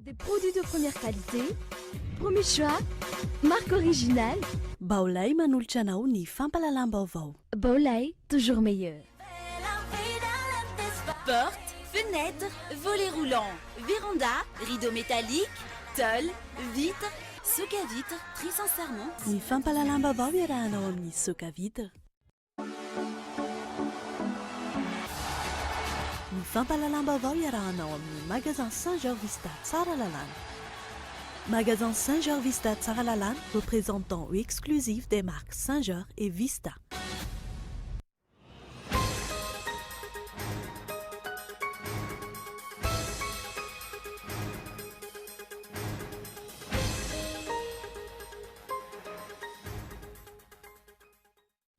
Des produits de première qualité, premier choix, marque originale. Baolai manolotra anao ny fampahalalam-baovao. Baolai, toujours meilleur. Porte, fenêtre, volet roulant, véranda, rideau métallique, tôle, vitre, soca vitre, très sincèrement. Ny fampahalalam-baovao iarahanao amin'ny Soca Vitre. Ny fampahalalam-baovao iarahanao amin'ny Magasin Saint Georges Vista Tsaralalàna. Magasin Saint Georges Vista Tsaralalàna, représentant exclusif des marques Saint Georges et Vista.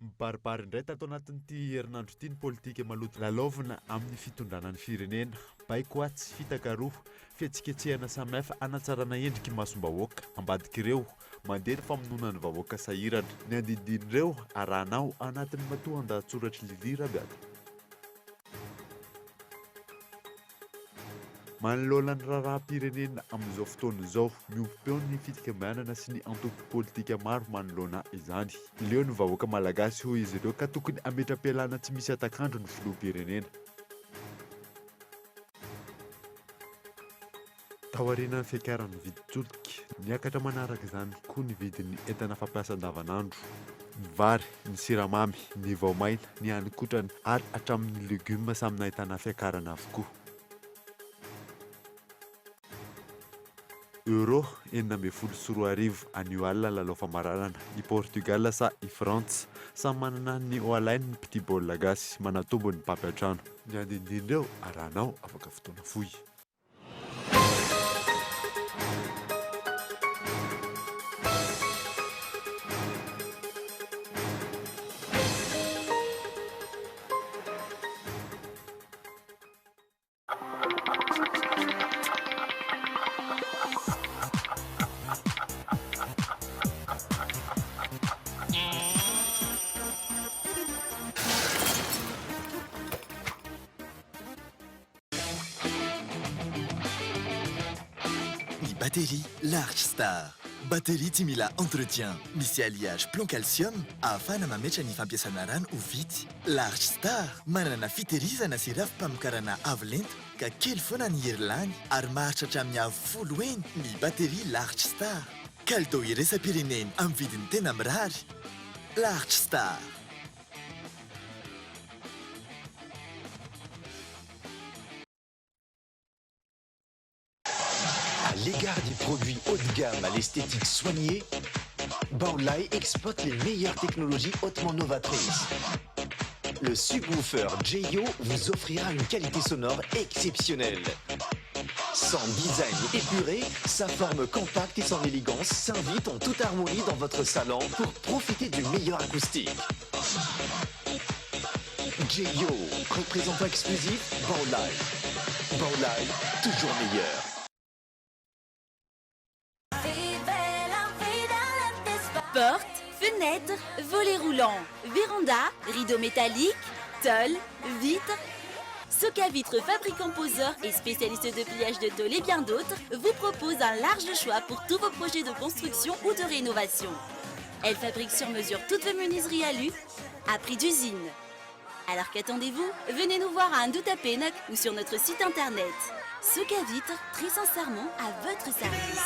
Mibaribary indray tato anatin'ity herinandro ity ny politika maloto lalaovina amin'ny fitondrana ny firenena. Baiko atsy, fitaka aroa, fihetsiketsehana samihafa hanatsarana endriky imasom-bahoaka. Ambadik'ireo, mandeha ny famonoana ny vahoaka sahirana. Ny andinindin'ireo, arahanao anatin'ny matoandahatsoratr'i Lily Rabiata. Manoloana ny raharaham-pirenena amin'izao fotoana izao, miombom-peo ny fikambanana sy ny antoko politika maro manoloana izany. Leo ny vahoaka malagasy, hoy izy ireo, ka tokony hametra-pialana tsy misy hatak'andro ny filoham-pirenena. Taorian'ny fiakaran'ny vidin-tsolika, niakatra manaraka izany koa ny vidin'ny entana fampiasa andavanandro. Ny vary, ny siramamy, ny voamaina, ny haninkotrana ary hatramin'ny legioma samy nahitana fiakarana avokoa. Euro 2016, anio alina ny lalao famaranana, i Portugal sa i Frantsa? Samy manana ny ho alainy ny mpitia baolina gasy, manatombo ny mpampiantrano. Ny andinindin'ireo arahanao afaka fotoana fohy. Ny batterie Large Star. Batterie tsy mila entretien. Misy alliage plomb calcium ahafahana mametra ny fampiasana rano ho vitsy. Large Star manana fitehirizana sy rafi-pamokarana avo lenta ka kely foana ny hery lany ary maharitra hatramin'ny avo folo heny ny batterie Large Star. Kalitao iraisam-pirenena amin'ny vidiny tena mirary. Large Star. À l'égard des produits haut de gamme à l'esthétique soignée, Baolai exploite les meilleures technologies hautement novatrices. Le subwoofer Jeyo vous offrira une qualité sonore exceptionnelle. Son design épuré, sa forme compacte et son élégance s'invitent en toute harmonie dans votre salon pour profiter du meilleur acoustique. Jeyo, représentant exclusif Baolai. Baolai, toujours meilleur. Porte, fenêtre, volet roulant, véranda, rideau métallique, tôle, vitre. Soca Vitre, fabricant poseur et spécialiste de pliage de tôle et bien d'autres, vous propose un large choix pour tous vos projets de construction ou de rénovation. Elle fabrique sur mesure toutes vos menuiseries alu à prix d'usine. Alors qu'attendez-vous Venez nous voir à Andohatapenaka ou sur notre site internet. Soca Vitre, très sincèrement à votre service.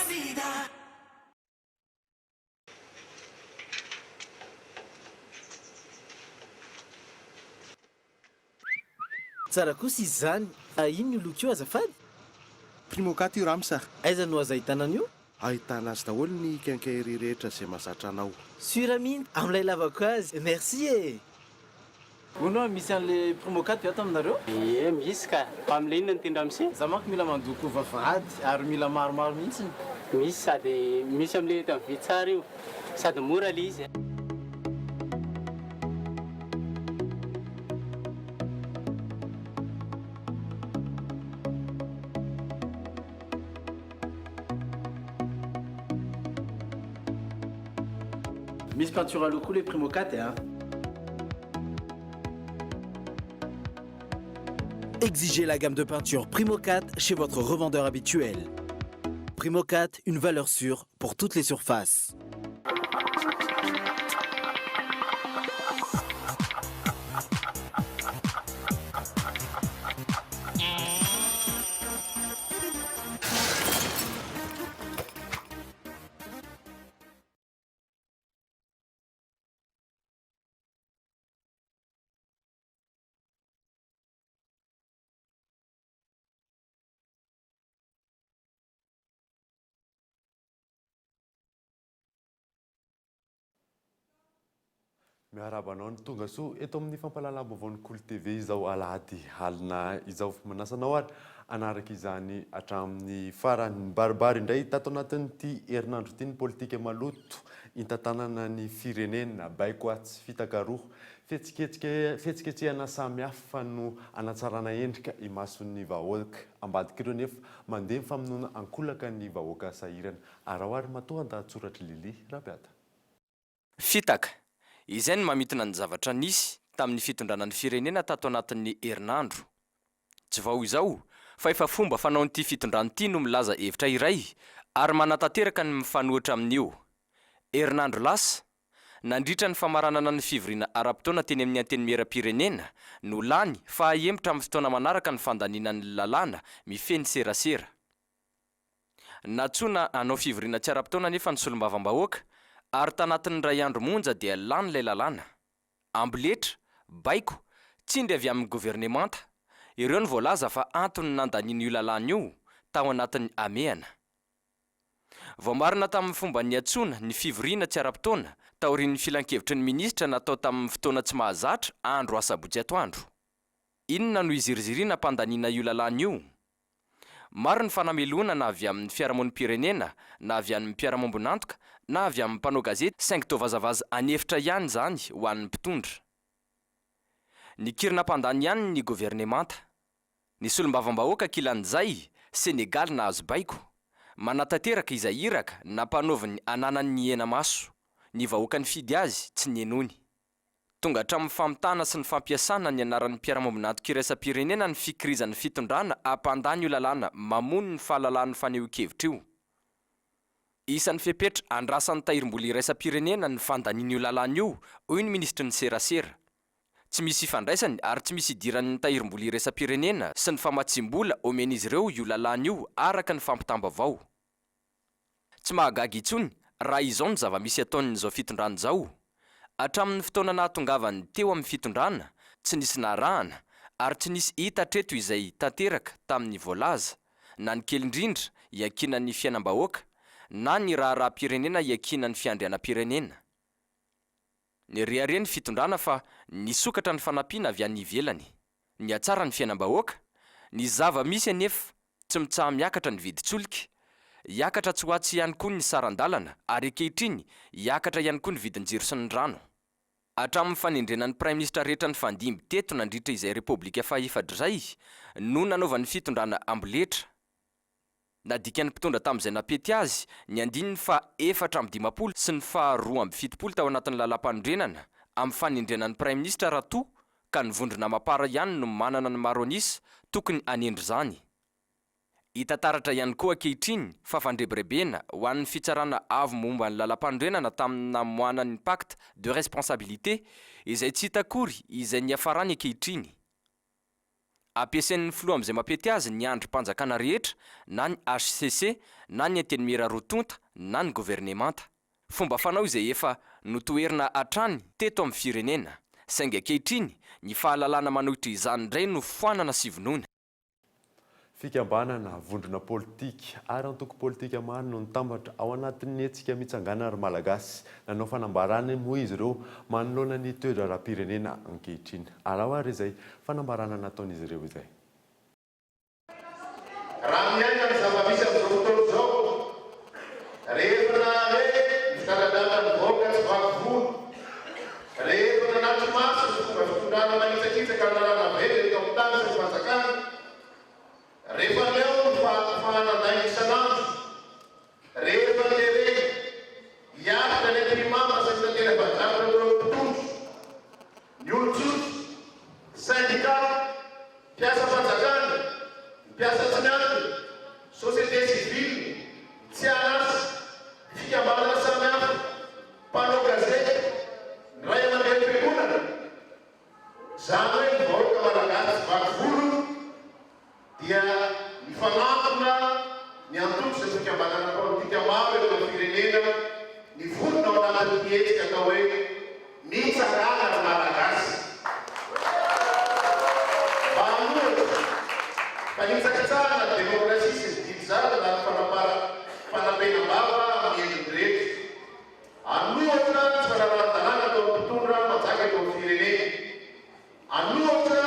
Tsara kosa izy izany. Inona io loko io azafady? Primocat io Ramsa. Aiza no azo ahitana an'io? Ahitana azy daholo ny quincaillerie rehetra izay mahazatra anao. Sur mihitsy amin'ilay lavako azy. Merci e! Hono hoa misy an'le Primocat ve ato aminareo? Ie misy ka! Fa amin'le inona no tian-dramose? Za manko mila mandoko vavahady ary mila maromaro mihitsiny. Misy sady misy amin'le eto amin'ny vy tsara io sady mora le izy. Misy peinture à l'eau koa le Primocat a. Exigez la gamme de peinture Primocat chez votre revendeur habituel. Primocat, une valeur sûre pour toutes les surfaces. Miarahaba anao ny tonga soa eto amin'ny fampahalalam-baovaon'ny Kolo TV izao alahady alina izao. Manasa anao ary hanaraka izany hatramin'ny farany. Nibaribary indray tato anatin'ity herinandro ity ny politika maloto hitantanana ny firenena. Baiko atsy fitaka roa. Fihetsiketsehana samihafa no hanatsarana endrika imason'ny vahoaka. Ambadik'ireo nefa, mandeha ny famonoana ankolaka ny vahoaka sahirana. Araho ary matoa an-dahatsoratr'i Lily Rabiata. Fitaka, izay no mamintina ny zavatra nisy tamin'ny fitondrana ny firenena tato anatin'ny herinandro. Tsy vao izao fa efa fomba fanaon'ity fitondrana ity no milaza hevitra iray ary manatanteraka ny mifanohitra amin'io. Herinandro lasa, nandritra ny famaranana ny fivoriana ara-potoana teny amin'ny Antenimierampirenena no lany fa hahemotra amin'ny fotoana manaraka ny fandaniana ny lalàna mifehy ny serasera. Nantsoina hanao fivoriana tsy ara-potoana anefa ny solombavambahoaka ary tanatin'ny iray andro monja dia lany ilay lalàna. Amboletra, baiko, tsindry avy amin'ny governemanta, ireo no voalaza fa antony nandaniana io lalàna io tao anatin'ny hamehana. Voamarina tamin'ny fomba niantsoana ny fivoriana tsy ara-potoana taorian'ny filankevitry ny minisitra natao tamin'ny fotoana tsy mahazatra andro asabotsy atoandro. Inona no iziriziriana am-pandaniana io lalàna io? Maro ny fanamelohana na avy amin'ny fiarahamonim-pirenena na avy amin'ny mpiara-mombon'antoka na avy amin'ny mpanao gazety saingy toa vazavaza an'efitra ihany izany ho an'ny mpitondra. Nikirina mpandany ihany ny governemanta. Ny solombavambahoaka ankilan'izay, Senegaly nahazo baiko. Manatanteraka izay iraka nampanaoviny ananany ny hena-maso. Ny vahoaka nifidy azy tsy nihenoiny. Tonga hatramin'ny famitana sy ny fampiasana ny anaran'ny mpiara-mombon'antoka iraisam-pirenena ny fikirizan'ny fitondrana hampandany io lalàna mamono ny fahalalahan'ny fanehoan-kevitra io. Isan'ny fepetra andrasan'ny tahirim-bola iraisam-pirenena ny fandaniana io lalàna io, hoy ny minisitry ny serasera. Tsy misy ifandraisany ary tsy misy idiran'ny tahirim-bola iraisam-pirenena sy ny famatsiam-bola omen'izy ireo io lalàna io, araka ny fampitam-baovao. Tsy mahagaga intsony raha izao no zava-misy ataon'izao fitondrana izao. Hatramin'ny fotoana nahatongavany teo amin'ny fitondrana, tsy nisy narahana ary tsy nisy hita hatreto izay tanteraka tamin'ny voalaza, na ny kely indrindra iankinan'ny fiainam-bahoaka, na ny raharaham-pirenena iankinan'ny fiandrianam-pirenena. Nirehareha ny fitondrana fa nisokatra ny fanampiana avy any ivelany. Nihatsara ny fiainam-bahoaka, ny zava-misy anefa tsy mitsaha-miakatra ny vidin-tsolika, hiakatra tsy ho atsy ihany koa ny saran-dalana ary ankehitriny hiakatra ihany koa ny vidin-jiro sy ny rano. Hatramin'ny fanendrena ny praiminisitra rehetra nifandimby teto nandritra izay Repoblika fahefatra izay no nanaovan'ny fitondrana amboletra. Nadikan'ny mpitondra tamin'izay nampety azy ny andininy faha 54 sy ny faha 72 tao anatin'ny lalàmpanorenana amin'ny fanendrena ny praiminisitra raha toa ka ny vondrona Mapar ihany no manana ny maro an'isa tokony hanendry izany. Hita taratra ihany koa ankehitriny fa fandrebirebena ho an'ny fitsarana avo momba ny lalàmpanorenana tamin'ny namoahana ny pacte de responsabilité izay tsy hita akory izay niafarany ankehitriny. Ampiasain'ny filoha amin'izay mampety azy ny andrim-panjakana rehetra na ny hcc na ny antenimiera roa tonta na ny governemanta. Fomba fanao izay efa notoherina hatrany teto amin'ny firenena. Saingy ankehitriny, ny fahalalana manohitra izany indray no foanana sy vonoina. Fikambanana, vondrona politika ary antoko politika maro no nitambatra ao anatin'ny hetsika Mitsangana ry Malagasy. Nanao fanambarana moa izy ireo manoloana ny toe-draharaham-pirenena ankehitriny. Araho ary izay fanambarana nataon'izy ireo izay. Raha miaina ny zava-misy amin'izao fotoana izao, rehefa nahare ny fitandradrandrany vahoaka tsy vaky volo, rehefa nanatri-maso ny fomba fitondrana manitsakitsaka ny lalàna velona eto amin'ny tany sy ny fanjakana, rehefa leo ny fahanan-dainga isan'andro, Rehefa terena hiaritra ny ampihimamba sy ny tantely afa-drafitra ataon'ny mpitondra, ny olon-tsotra, sendikà, mpiasam-panjakana, ny mpiasa tsy miankina, société civile, Ny antoko sy ny fikambanana politika maro eto amin'ny firenena nivondrona ao anatin'ity hetsika atao hoe Mitsangàna ry Malagasy mba hanohitra fanitsakitsahana ny demokrasia sy ny didy jadona ary fanapenam-bava amin'ny endriny rehetra. Hanohitra ny tsy fanarahan-dalàna ataon'ny mpitondra manjaka eto amin'ny firenena. An'ohatra,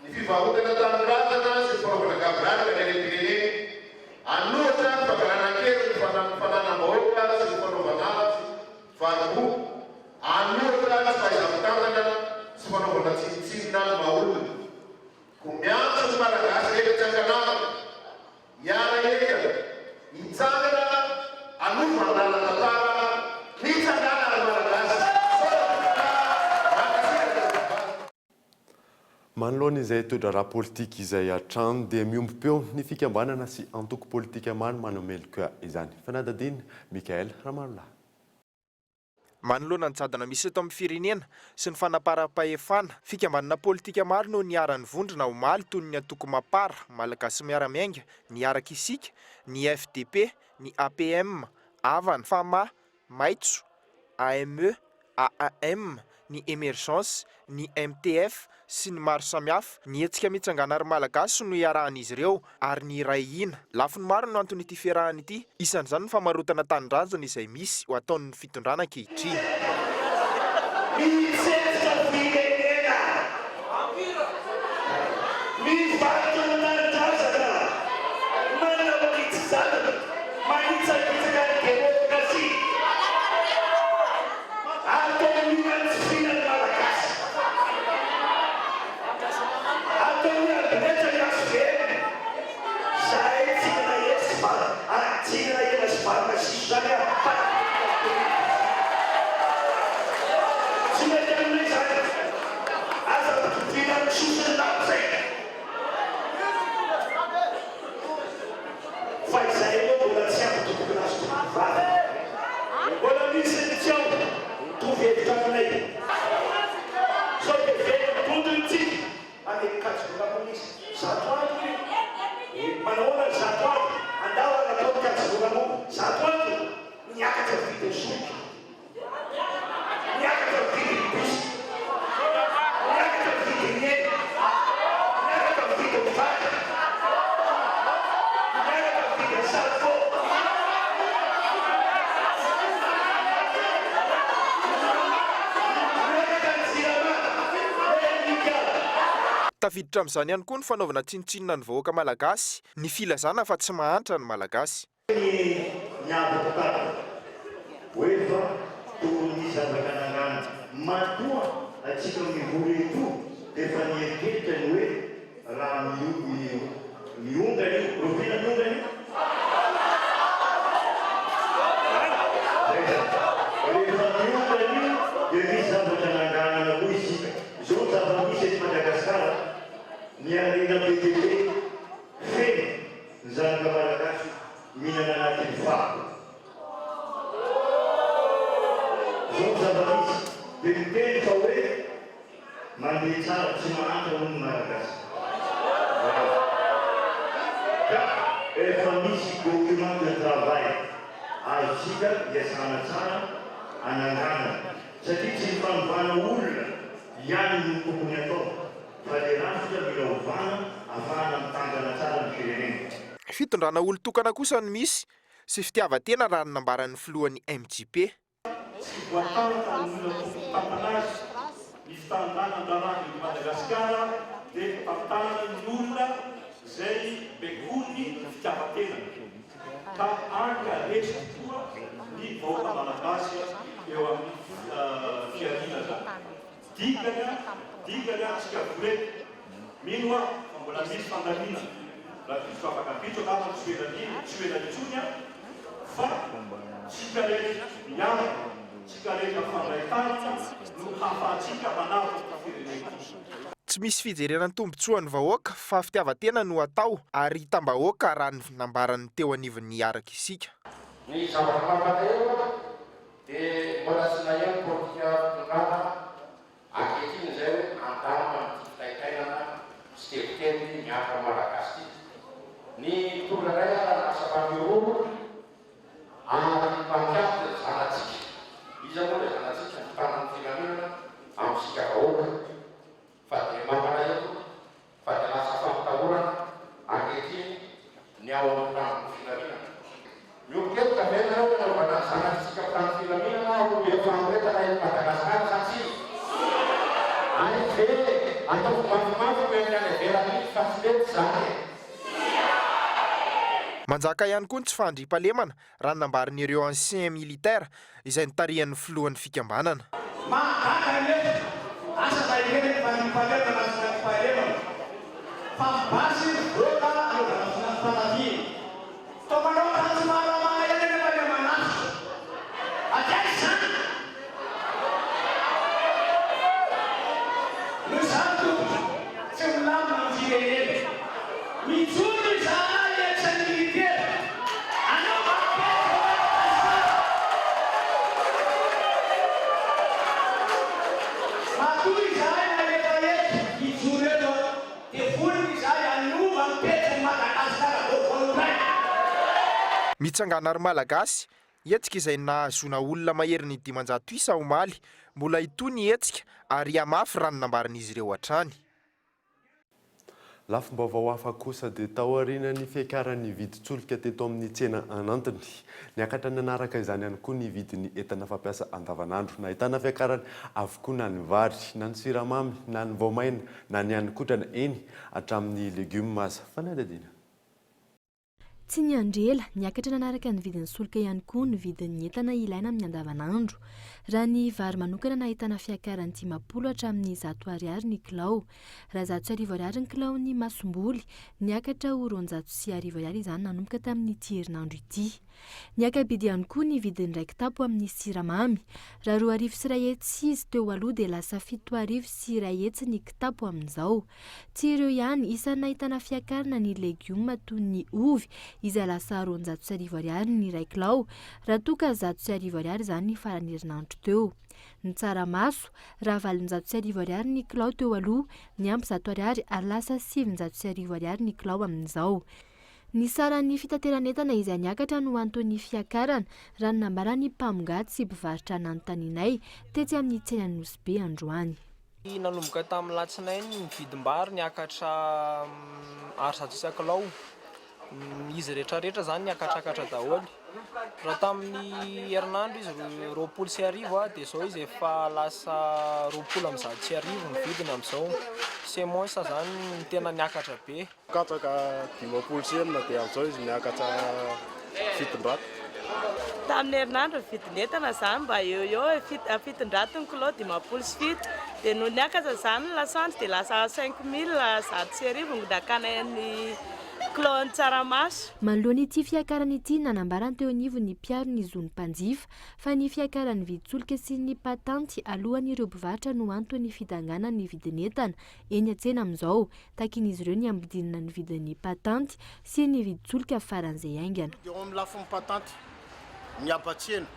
ny fivarotana tanindrazana sy ny fanaovana gaboraraka ny harem-pirenena. An'ohatra, ny fangalana an-keriny ny fananam-bahoaka sy ny fanaovana azy varoboha. An'ohatra, ny tsy fahaiza-mitantana sy fanaovana tsinontsinona ny maha-olona. Koa miantso ny Malagasy rehetra tsy ankanavaka, Hiara-hientana, hitsangana hanova ny lalan-tantara, mitsangàna ry Malagasy, soa mankasitraka ny mpivady. Manoloana izay toe-draharaha politika izay hatrany dia miombom-peo ny fikambanana sy antoko politika maro manameloka izany. Fanadihadiana, Michaël Ramarolahy. Manoloana ny jadona misy eto amin'ny firenena sy ny fanaparam-pahefana, fikambanana politika maro no niara-nivondrona omaly toy ny antoko Mapar, Malagasy Miara-Miainga, ny Araka Isika, ny FDP, ny APM, Avana, Fama, Maitso, AME, AAM, ny Emergence, ny MTF sy ny maro samihafa. Ny hetsika Mitsangana ry Malagasy no iarahan'izy ireo ary ny hiray hina. Lafiny maro no anton'ity fiarahana ity, isan'izany ny famarotana tanindrazana izay misy ho ataon'ny fitondrana ankehitriny. Mitsetsitra firenena, mivarotra ny tanindrazana, manao didy jadona, manitsakitsaka ny demokrasia. Atao mila tsy fila ny Malagasy. Atao miady rehetra ny HVM. Zahay tsy hinana hena sy vary, tsy hinana hena sy vary masiso zany aho fa Tsy mety aminay zany. Aza ampitoviana amin'ny soa sy ny lako zay. Fa izahay aloha mbola tsy ampy tompokolahy sy tompokovavy. Mbola misy ny tsy ao mitovy hevitra aminay. Sao dia very am-bondrona tsika any Ankatso-bola moa izy. 100 andro io. Manahoana ny 100 andro? Andao ary atao ny kajy-vola moa. 100 andro? Niakatra ny vidin'ny solika. Miakatra ny vidin'ny bus. Miakatra ny vidin'ny hena. Miakatra ny vidin'ny vary. Miakatra ny vidin'ny saribô. Miakatra ny jirama. Erika. Tafiditra amin'izany ihany koa ny fanaovana tsinontsinona ny vahoaka malagasy, ny filazana fa tsy mahantra ny Malagasy. Ny niavaka tato hoe fa tokony nisy zavatra nangana matoa atsika mivory eto dia efa nieritreritra ny hoe raha miongana io, rahoviana miongana io? Zay zany, rehefa miongana io dia misy zavatra nanganana koa isika. Izao ny zava-misy eto Madagasikara, ny harena be dia be feno Ny zanaka malagasy mihinana anatin'ny fako. Izao ny zava-misy, dia miteny fa hoe mandeha tsara, tsy mahantra hono ny malagasy. Bravo. Ka efa misy document de travail azontsika iasana tsara ananganana, satria tsy ny fanovana olona ihany no tokony atao. Fa le rafitra mila ovana afahana mitantana tsara ny firenena. Fitondrana olon-tokana kosa no misy sy fitiavan-tena raha ny nambaran'ny filohan'ny MJP. Tsy voatantana ny olona tokony hitantana azy, ny fitantanan-draharaha eto Madagasikara dia tantanan'ny olona izay baikoin'ny fitiavan-tena ka ankaresy tokoa ny vahoaka malagasy eo amin'ny fihariana izany. Dikany a, dikany a, tsika voreto. Mino aho fa mbola misy fandaminana rahampitso afaka ampitso angamba tsy ho ela tsy ho ela intsony a, fa tsika rehetra miaraka, tsika rehetra mifandray tanana no hahafahantsika manavotra ity firenena ity. Tsy misy fijerena ny tombontsoan'ny vahoaka fa fitiavan-tena no atao ary hitam-bahoaka raha ny nambaran'ny teo anivon'ny Araka Isika. Ny zavatra mampalahelo a, Dia mbola tsy naheno politika fitondrana ankehitriny izay hoe handamina an'ity fitaintainana tsikelikely mihatra amin'ny Malagasy ity. Ny mpitondra indray ara lasa. famiroro ary mpampiady ny zanatsika. Iza moa ilay zanatsika? Ny mpanana ny filaminana amintsika vahoaka. Fa dia mampalahelo fa dia lasa fampitahorana ankehitriny ny ao amin'ny mpitandro ny filaminana. Miombon-kevitra ve nareo ny hanaovana ny zanakitsika mpitandro filaminana ho eo famoretana eto Madagasikara sa tsia? Hay ve ataovy mafimafy ny any any ivelany iny fa tsy mety izany e! Manjaka ihany koa ny tsy fahandriampahalemana raha ny nambaran'ireo anciens militaires izay notarihan'ny filohan'ny fikambanana. Mahagaga anefa, asa na ireny ny fandriampahalemana na tsy fandriampahalemana, fa ny basy mivoaka anaovana fanafihana. Toa manao akanjo maramara ihany anefa ilay manafika. Avy aiza izany? Noho izany tompoko, tsy milamina ny firenena. Mijoro izahay ex militaire. Anaovy enquête eo Madagascar. Matoa izahay nalefa eto hijoro eto dia vonona izahay hanova ny pejin'i Madagascar vaovao indray. Mitsangana ry Malagasy, hetsika izay nahazoana olona maherin'ny 500 isa omaly. Mbola hitohy ny hetsika ary hihamafy raha ny nambaran'izy ireo hatrany. Lafim-baovao hafa kosa dia taorian'ny fiakaran'ny vidin-tsolika teto amin'ny tsena anantiny. Niakatra nanaraka izany ihany koa ny vidin'ny entana fampiasa andavanandro. Nahitana fiakarany avokoa na ny vary, na ny siramamy, na ny voamaina, na ny haninkotrana, eny hatramin'ny legioma aza. Fanadihadiana. Tsy niandry ela, niakatra nanaraka ny vidin'ny solika ihany koa ny vidin'ny entana ilaina amin'ny andavanandro. Raha ny vary manokana nahitana fiakarany 50 hatramin'ny 100 ariary ny kilao. Raha 101 ariary ny kilaon'ny masomboly, niakatra ho 1200 ariary izany nanomboka tamin'ity herinandro ity. Niaka-bidy ihany koa ny vidin'ny iray kitapo amin'ny siramamy. Raha 2100 izy teo aloha dia lasa 7100 ny kitapo amin'izao. Tsy ireo ihany, isan'ny nahitana fiakarana ny legioma toy ny ovy izay lasa 1200 ariary ny iray kilao, raha toa ka 1100 ariary izany ny faran'ny herinandro teo. Ny tsaramaso, raha 1800 ariary ny kilao teo aloha, niampy 100 ariary ary lasa 900 ariary ny kilao amin'izao. Ny saran'ny fitateran'entana izay niakatra no anton'ny fiakarana, raha ny nambaran'ny mpamongady sy mpivarotra nanontanianay tetsy amin'ny tsenan'i Nosy Be androany. Nanomboka tamin'ny latsinainy ny vidim-bary niakatra ar 100 isan-kilao. Izy rehetrarehetra izany niakatrakatra daholo. Raha tamin'ny herinandro izy 1020 dia izao izy efa lasa 1120 ny vidiny amin'izao. Semence izany no tena niakatra be. Katsaka 56 dia amin'izao izy miakatra 700. Tamin'ny herinandro ny vidin'entana izany mba eo eo e, 700 ny kilao 57 dia nony niakatra izany ny lasantsy dia lasa 5100 no nakanay ny kilaon'ny tsaramaso. Manoloana ity fiakarana ity, nanambara ny teo anivon'ny mpiaro ny zon'ny mpanjifa fa ny fiakaran'ny vidin-tsolika sy ny patanty alohan'ireo mpivarotra no anton'ny fidanganan'ny vidin'entana eny an-tsena amin'izao. Takin'izy ireo ny hampidinana ny vidin'ny patanty sy ny vidin-tsolika faran'izay haingana. Eo amin'ny lafiny patanty, ny habatsena,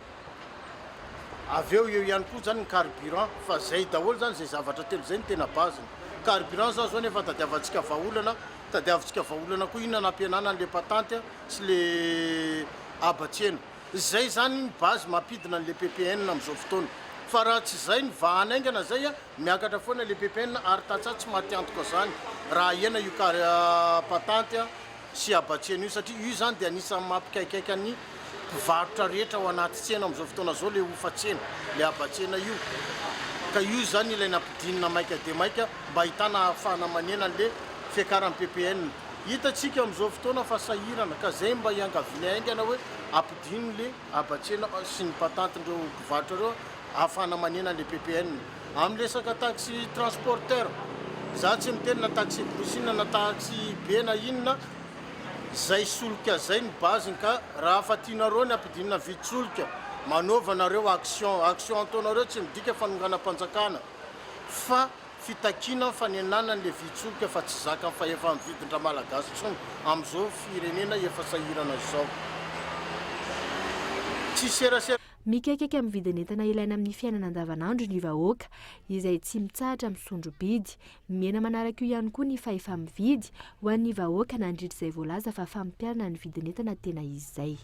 avy eo eo ihany koa izany ny carburant, fa izay daholo izany, izay zavatra telo izay no tena base-ny. Carburant izany izao nefa tadiavantsika vahaolana, tadiavintsika vahaolana koa inona no hampihenana an'ilay patanty sy ilay habatsena. Izay izany ny base mampidina an'ilay ppn amin'izao fotoana. Fa raha tsy izay ny vahana haingana izay, Miakatra foana le ppn ary tantsaha tsy maty antoka zany raha ahena io car patanty sy habatsena io satria io zany dia anisan'ny mampikaikaika ny mpivarotra rehetra ao anaty tsena amin'izao fotoana zao le hofa-tsena le habatsena io ka io zany ilaina ampidinina maika dia maika mba ahitana ahafahana manena an'le fiakaran'ny ppn. Hitantsika amin'izao fotoana fa sahirana ka zay mba iangaviana haingana hoe ampidino le habatsena sy ny patantin'ireo mpivarotra ireo ahafahana manena le ppn. Amin'ny resaka taxi transporteur, za tsy miteny na taxi brousse inona na taxi be na inona, zay solika zay ny base-ny ka raha fa tianareo ny hampidinina vidin-tsolika, manaova nareo action, action ataonareo tsy midika fanonganam-panjakana fa fitakiana ny fanenana an'le vidin-tsolika fa tsy zakan'ny fahefa-mividin-dRamalagasy intsony amin'izao firenena efa sahirana izao. Tsy serasera. Mikaikaika amin'ny vidin'entana ilaina amin'ny fiainana andavanandro ny vahoaka, izay tsy mitsahatra misondro-bidy. Mihena manaraka io ihany koa ny fahefa-mividy ho an'ny vahoaka nandritra izay voalaza fa fampiharana ny vidin'entana tena izy izay.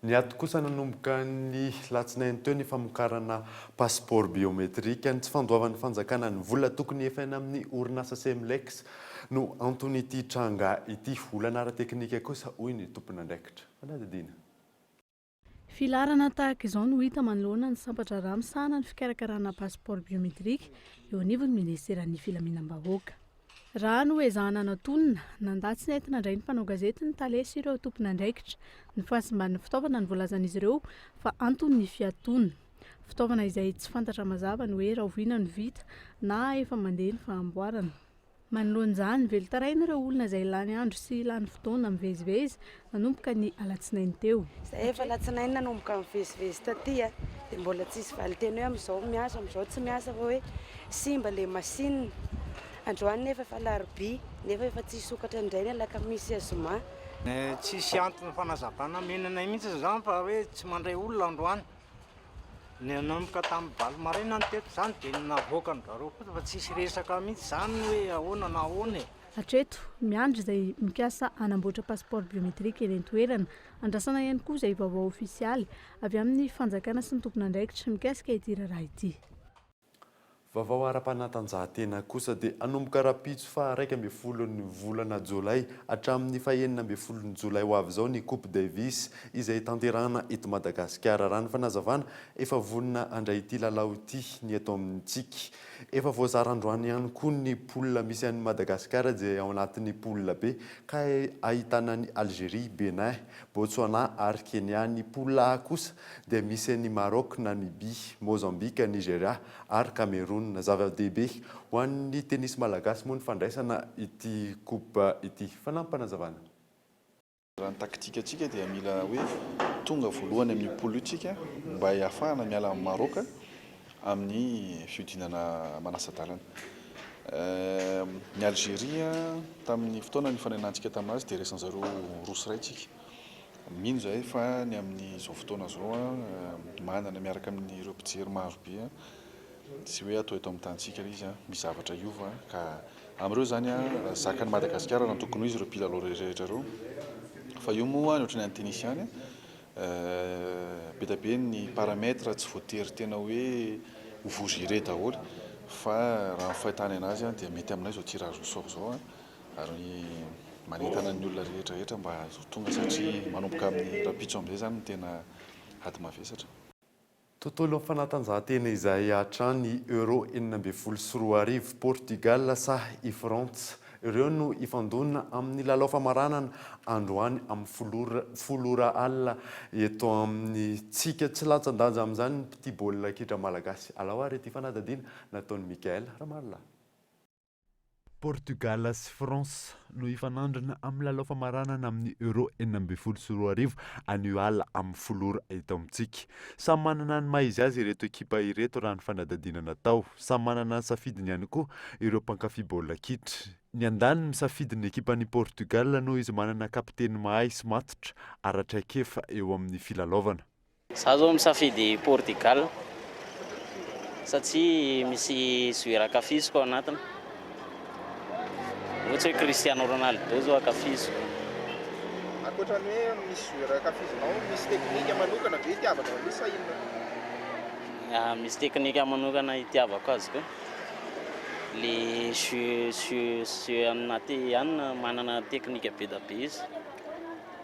Niato kosa nanomboka ny latsinainy teo ny famokarana passeport biométrique. Ny tsy fandoavan'ny fanjakana ny vola tokony hefaina amin'ny orinasa Semlex no anton'ity tranga ity. Olana ara-teknika kosa hoy ny tompon'andraikitra. Fanadihadiana. Filaharana tahaka izao no hita manoloana ny sampan-draharaha misahana ny fikarakarana passeport biométrique eo anivon'ny minisiteran'ny filaminam-bahoaka. Raha noezahana natonina, nandà tsy nety nandray ny mpanao gazety ny tale sy ireo tompon'andraikitra. Ny fahasimban'ny fitaovana no voalazan'izy ireo fa anton'ny fiatoana. Fitaovana izay tsy fantatra mazava ny hoe rahoviana no vita na efa mandeha ny fanamboarana. Manoloana izany, velon-taraina ireo olona izay lany andro sy lany fotoana mivezivezy nanomboka ny alatsinainy teo. Izahay efa alatsinainy nanomboka nivezivezy taty dia mbola tsisy valinteny hoe amin'izao miasa amin'izao tsy miasa fa hoe simba ilay machine. Androany nefa efa alarobia nefa efa tsy hisokatra indray ny alakamisy sy zoma. Tsisy antony fanazavana omena anay mihitsy izany fa hoe tsy mandray olona androany. Nanomboka tamin'ny valo maraina ny teto izany dia navoakan-dry zareo fotsiny fa tsisy resaka mihitsy izany hoe ahoana na ahoana e. Hatreto, miandry izay mikasa hanamboatra passeport biométrique eny an-toerana. Andrasana ihany koa izay vaovao ofisialy avy amin'ny fanjakana sy ny tompon'andraikitra mikasika ity raharaha ity. Vaovao ara-panatanjahantena kosa dia hanomboka rahampitso faha 11 ny volana jolay hatramin'ny faha 16 ny jolay ho avy izao ny Coupe Davis izay tanterahana eto Madagasikara. Raha ny fanazavana, efa vonona handray ity lalao ity ny eto amintsika. Efa voazara androany ihany koa ny poule misy an'i Madagasikara izay ao anatin'ny poule B ka ahitana an'i Algerie, Benin, Botswana ary Kenya. Ny poule A kosa dia misy an'i Maroc, Namibie, Mozambique, Nigeria ary Cameroun. Zava-dehibe ho an'ny tenisy malagasy moa ny fandraisana ity coupe ity. Fanampim-panazavana. Raha ny taktikantsika dia mila hoe tonga voalohany amin'io poule io tsika mba hahafahana miala amin'i Maroc amin'ny fihodinana manasa-dalana. Ny Algerie tamin'ny fotoana nifanenantsika tamin'azy dia resin-jareo 2-1 tsika. Mino izahay fa ny amin'izao fotoana izao manana miaraka amin'ireo mpijery maro be tsy hoe atao eto amin'ny tanintsika ilay izy, misy zavatra hiova ka amin'ireo izany zakan'i Madagasikara raha ny tokony ho izy ireo mpilalao rehetra ireo fa io moa ny ohatran'ny any tennis ihany be dia be ny paramètre tsy voatery tena hoe ho voa gérer daholo fa raha ny fahitana anazy dia mety aminay izao tirage au sort izao. Ary manentana ny olona rehetra rehetra mba ho tonga satria manomboka amin'ny rahampitso amin'izay izany no tena ady mavesatra. Tontolon'ny fanatanjahantena izay hatrany Euro 2016, Portugal sa i Frantsa? Ireo no hifandona amin'ny lalao famaranana androany amin'ny folo ora folo ora alina eto amintsika. Tsy latsa-danja amin'izany ny mpitia baolina kitra malagasy. Alao ary ity fanadihadiana nataon'i Mickaël Ramarolahy. Portugal sy France no hifanandrina amin'ny lalao famaranana amin'ny Euro 2016 anio alina amin'ny folo ora eto amintsika. Samy manana ny maha izy azy ireto ekipa ireto raha ny fanadihadiana natao. Samy manana ny safidiny ihany koa ireo mpankafy baolina kitra. Ny andaniny misafidy ny ekipan'i Portugal noho izy manana kapiteny mahay sy matotra ara-traikefa eo amin'ny filalaovana. Za zao misafidy Portugal satria misy joueur ankafiziko ao anatiny. Ohatsy hoe Cristiano Ronaldo zao ankafiziko. Ankoatra ny hoe misy joueur ankafizinao, misy teknika manokana ve itiavanao an'izy sa inona? Ya, misy teknika manokana itiavako azy koa. Le jeu jeu jeu anaty anona manana teknika be da be izy.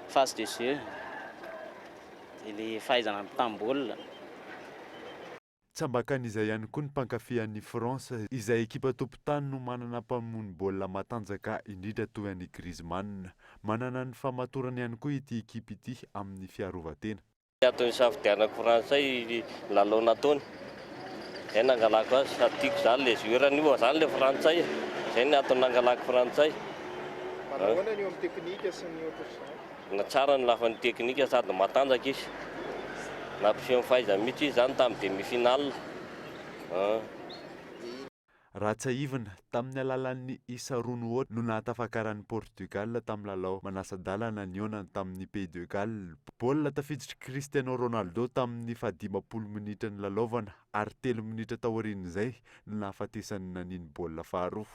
Phase de jeu. Dia le fahaizana mitam-baolina. Tsy ambakan'izay ihany koa ny mpankafy an'i France, izay ekipa tompon-tany no manana mpamono baolina matanjaka indrindra toy an'i Griezmann. Manana ny fahamatorany ihany koa ity ekipa ity amin'ny fiarovan-tena. Antony nisafidianako frantsay lalao nataony zay nangalako azy sady tiako zany le joueur an'io zany le frantsay zay ny antony nangalako frantsay. Manao ahoana ny eo amin'ny teknika sy ny ohatrohatr'izany? Na tsara ny lafiny teknika sady matanjaka izy. Nampiseho ny fahaizany mihitsy izy zany tamin'ny demi finale. Raha tsiahivina, tamin'ny alalan'ny isa roa no aotra no nahatafakaran'i Portugal tamin'ny lalao manasa-dalana nihaonany tamin'ny Pays de Galles. Baolina tafiditr'i Cristiano Ronaldo tamin'ny fahadimampolo minitra nilalaovana ary telo minitra taorian'izay no nahafatesany naniny baolina faharoa.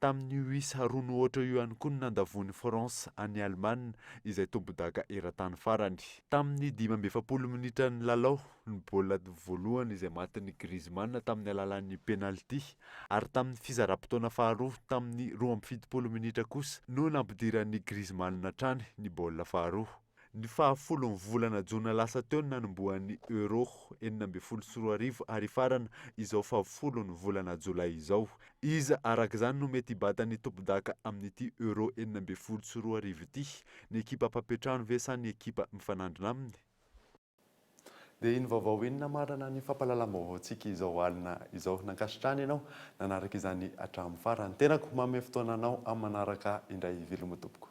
Tamin'io isa roa no aotra io ihany koa no nandavoan'i France an'i Alemana izay tompondaka eran-tany farany. Tamin'ny 45 minitran'ny lalao ny baolina voalohany izay matin'i Griezmann tamin'ny alalan'ny penalty ary tamin'ny fizaram-potoana faharoa tamin'ny 72 minitra kosa no nampidiran'i Griezmann hatrany ny baolina faharoa. Ny fahafolon'ny volana jona lasa teo no nanombohan'ny Euro 2016 ary hifarana izao fahafolon'ny volana jolay izao. Iza araka izany no mety hibata ny tompondaka amin'ity Euro 2016 ity? Ny ekipa mpampiantrano ve sa ny ekipa mifanandrina aminy? Dia iny vaovao iny namarana ny fampahalalam-baovaontsika izao alina izao. Nankasitrahana ianao nanaraka izany hatramin'ny farany. Tenako manome fotoana anao amin'ny manaraka indray veloma tompoko.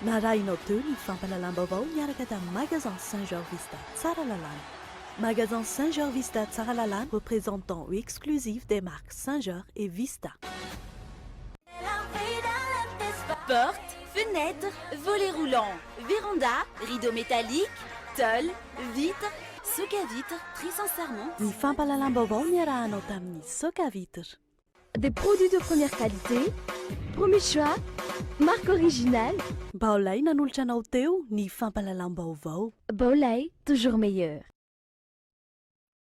Narahinao teo ny fampahalalam-baovao niaraka tamin'ny Magasin Saint Georges Vista Tsaralalàna. Magasin Saint Georges Vista Tsaralalàna, représentant exclusif des marques Saint Georges et Vista. Porte, fenêtre, volet roulant, véranda, rideau métallique, tôle, vitre, soc à vitre, très sincèrement. Ny fampahalalam-baovao niarahanao tamin'ny Soc à vitre. Des produits de première qualité, premier choix, marque originale. Baolay nanolotra anao teo ny fampahalalam-baovao. Baolay, toujours meilleur.